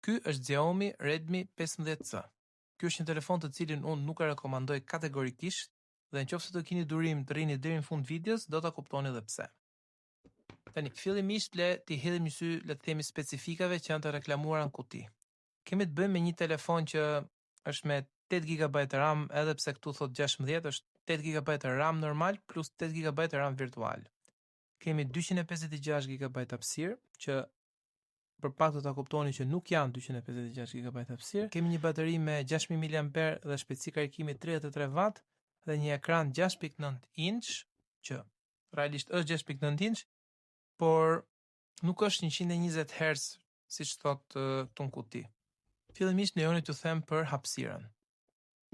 Ky është Xiaomi Redmi 15C. Ky është një telefon të cilin unë nuk e rekomandoj kategorikisht dhe nëse do keni durim të rrini deri në fund videos, do ta kuptoni edhe pse. Tani, fillimisht le t'i hedhim një sy, le të themi specifikave që janë të reklamuara në kuti. Kemi të bëjmë me një telefon që është me 8 GB RAM, edhe pse këtu thot 16, është 8 GB RAM normal plus 8 GB RAM virtual. Kemi 256 GB hapësirë, që për pak do ta kuptoni që nuk janë 256 GB hapësirë. Kemi një bateri me 6000 mAh dhe shpejtësi karikimi 33 W dhe një ekran 6.9 inch, që realisht është 6.9 inch, por nuk është 120 Hz siç thot këtu në kuti. Fillimisht lejoni t'ju them për hapësirën.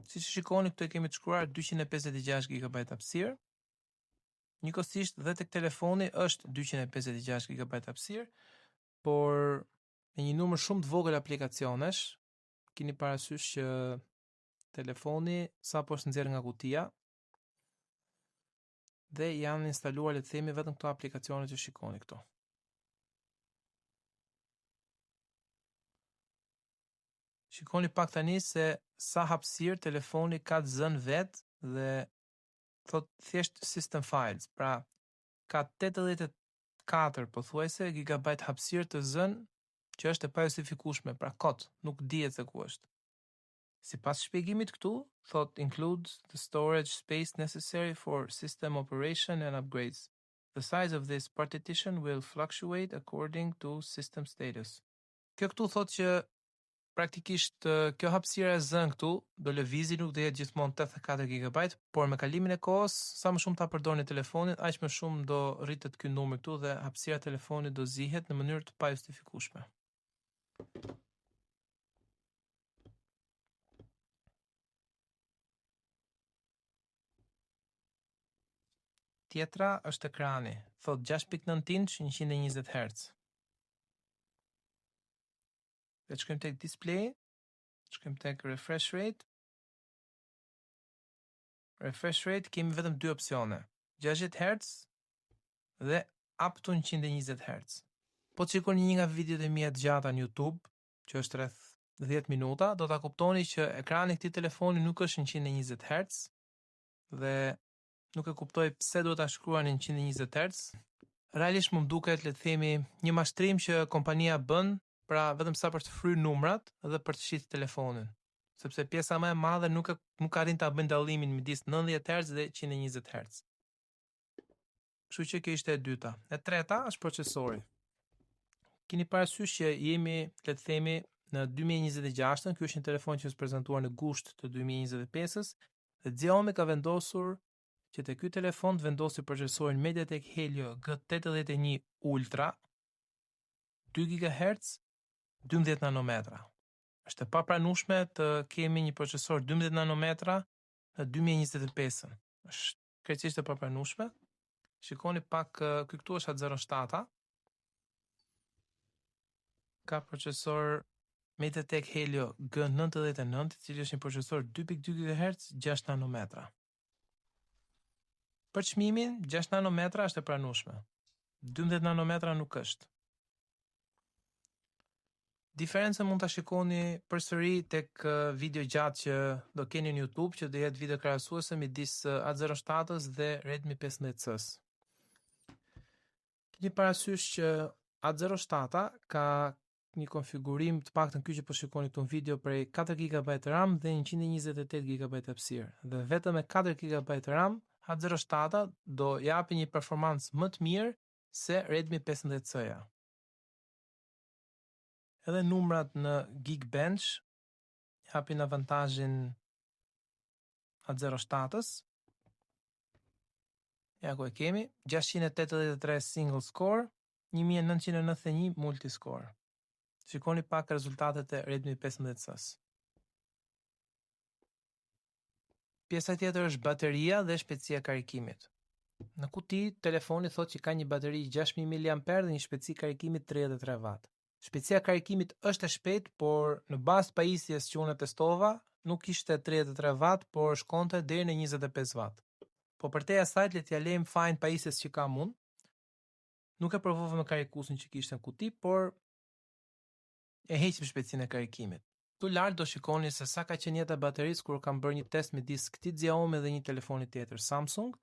Siç shikoni këtu e kemi të shkruar 256 GB hapësirë. Njëkohësisht dhe tek telefoni është 256 GB hapësirë, por me një numër shumë të vogël aplikacionesh, keni parasysh që telefoni sapo është nxjerrë nga kutia dhe janë instaluar le të themi vetëm këto aplikacione që shikoni këtu. Shikoni pak tani se sa hapësirë telefoni ka të zënë vet dhe thot thjesht system files, pra ka 84 pothuajse gigabajt hapësirë të zënë që është e pajustifikueshme, pra kot, nuk dihet se ku është. Sipas shpjegimit këtu, thot includes the storage space necessary for system operation and upgrades. The size of this partition will fluctuate according to system status. Kjo këtu thot që praktikisht kjo hapësira e zënë këtu do lëvizi, nuk do jetë gjithmonë 84 GB, por me kalimin e kohës, sa më shumë ta përdorni telefonin, aq më shumë do rritet ky numër këtu dhe hapësira e telefonit do zihet në mënyrë të pajustifikueshme. Tjetra është ekrani, thot 6.9 inch 120 Hz. Dhe të shkojmë tek display, të shkojmë tek refresh rate. Refresh rate kemi vetëm dy opsione, 60 Hz dhe up to 120 Hz. Po të shikoni një nga videot e mia të gjata në YouTube, që është rreth 10 minuta, do ta kuptoni që ekrani i këtij telefoni nuk është 120 Hz dhe nuk e kuptoj pse duhet ta shkruani 120 Hz. Realisht më duket, le të themi, një mashtrim që kompania bën, pra vetëm sa për të fryrë numrat dhe për të shitur telefonin, sepse pjesa më e madhe nuk e, nuk arrin ta bëjnë dallimin midis 90 Hz dhe 120 Hz. Kështu që kjo ishte e dyta. E treta është procesori. Keni parasysh që jemi, le të themi, në 2026-ën, ky është një telefon që është prezantuar në gusht të 2025-ës dhe Xiaomi ka vendosur që te ky telefon të vendosi procesorin MediaTek Helio G81 Ultra 2 GHz 12 nanometra. Është e papranueshme të kemi një procesor 12 nanometra në 2025-ën. Është krejtësisht e papranueshme. Shikoni pak, ky këtu është A07-a. Ka procesor MediaTek Helio G99, i cili është një procesor 2.2 GHz 6 nanometra. Për çmimin, 6 nanometra është e pranueshme. 12 nanometra nuk është. Diferencën mund ta shikoni përsëri tek video gjatë që do keni në YouTube, që do jetë video krahasuese midis A07-s dhe Redmi 15C-s. Keni parasysh që A07-a ka një konfigurim, të paktën ky që po shikoni këtu në video, prej 4 GB RAM dhe 128 GB hapësirë. Dhe vetëm me 4 GB RAM, A07-a do japi një performancë më të mirë se Redmi 15C-ja. Edhe numrat në Geekbench japin avantazhin A07-s. Ja ku e kemi, 683 single score, 1991 multi score. Shikoni pak rezultatet e Redmi 15C-s. Pjesa tjetër është bateria dhe shpejtësia e karikimit. Në kuti, telefoni thotë që ka një bateri 6000 mAh dhe një shpejtësi karikimi 33 W. Shpejtësia e karikimit është e shpejtë, por në bazë të pajisjes që unë e testova, nuk ishte 33 W, por shkonte deri në 25 W. Po përtej asaj le t'ja lejmë fajin pajisjes që kam unë. Nuk e provova me karikuesin që kishte në kuti, por E heqim shpejtësinë e karikimit. Këtu lart do shikoni se sa ka qenë jeta e baterisë kur kam bërë një test midis këtij Xiaomi dhe një telefoni tjetër Samsung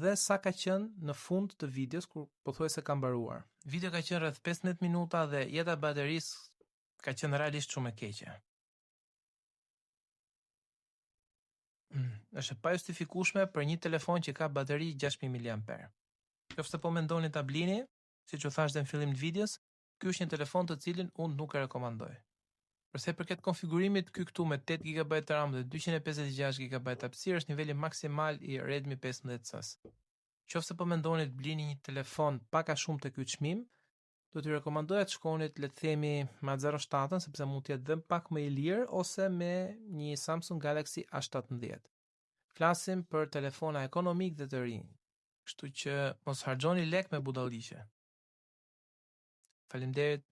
dhe sa ka qenë në fund të videos, kur pothuajse ka mbaruar. Video ka qenë rreth 15 minuta dhe jeta e baterisë ka qenë realisht shumë e keqe. Është e pajustifikueshme për një telefon që ka bateri 6000 mAh. Nëse po mendoni ta blini, siç u thash dhe në fillim të videos, ky është një telefon të cilin unë nuk e rekomandoj. Për sa i përket konfigurimit, ky këtu me 8 GB RAM dhe 256 GB hapësirë është niveli maksimal i Redmi 15C. Qofse po mendoni të blini një telefon pak a shumë te ky çmim, do t'ju rekomandoja të shkonit, le të themi, me A07, sepse mund të jetë dhe pak më i lirë, ose me një Samsung Galaxy A17. Flasim për telefona ekonomik dhe të rinj. Kështu që mos harxhoni lek me budalliqe. Faleminderit.